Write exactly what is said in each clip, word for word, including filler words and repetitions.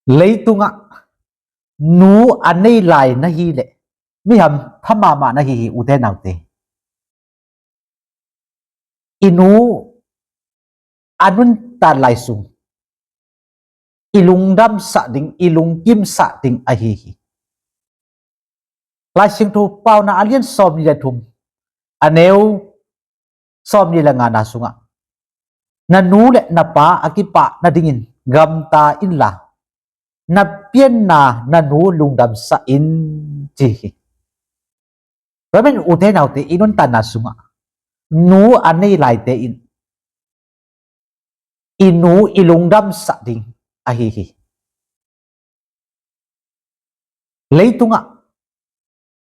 Leitungah nu a nei lai na hi leh mi hamtha mahmah na hi hi, ute naute. I nu a nuntak lai sung i lungdamsah ding, i lungkimsah ding ahi hi. Lai Siangtho Paunak a lian sawmnih le thum, a neu sawmnih le ngana sungah, na nu le na pa a kipah nadingin gamta inla, na pianna na nu lungdamsah in, ci hi. Tua manin ute naute, i nuntakna sungah nu a nei laite in i nu i lungdamsah ding ahi hi. Leitungah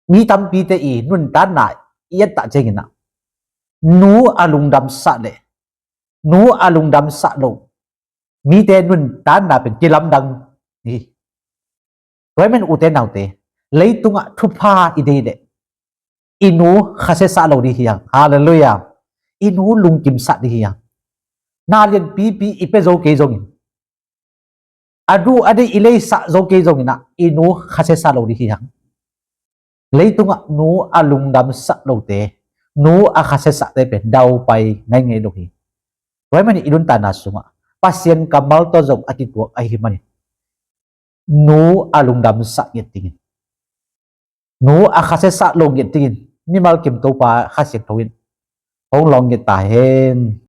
mi tampite i nuntakna i et tak ciangin ah, nu a lungdamsah le nu a lungdamsah lo mite nuntakna pen kilamdang hi. Tua manin ute naute, leitungah thupha i deih leh i nu khasiasah lo ding hi hang. Halleluiah. I nu lungkimsah ding hi hang. Na lianpipi i pia zo kei zongin, a duh a deih i leisah zo kei zongin ah, i nu khasiasah lo ding hi hang. Leitungah nu a lungdamsah lote, nu a khasiasahte pen daupai ngaingai lo hi. Tua manin i nuntakna sungah Pasian kammal tawh zong a kituak ahi manin nu a lungdamsah ngiat dingin, nu a khasiasah lo ngiat dingin mimal kim Topa Kha Siangtho in hong lawng ngiat ta hen.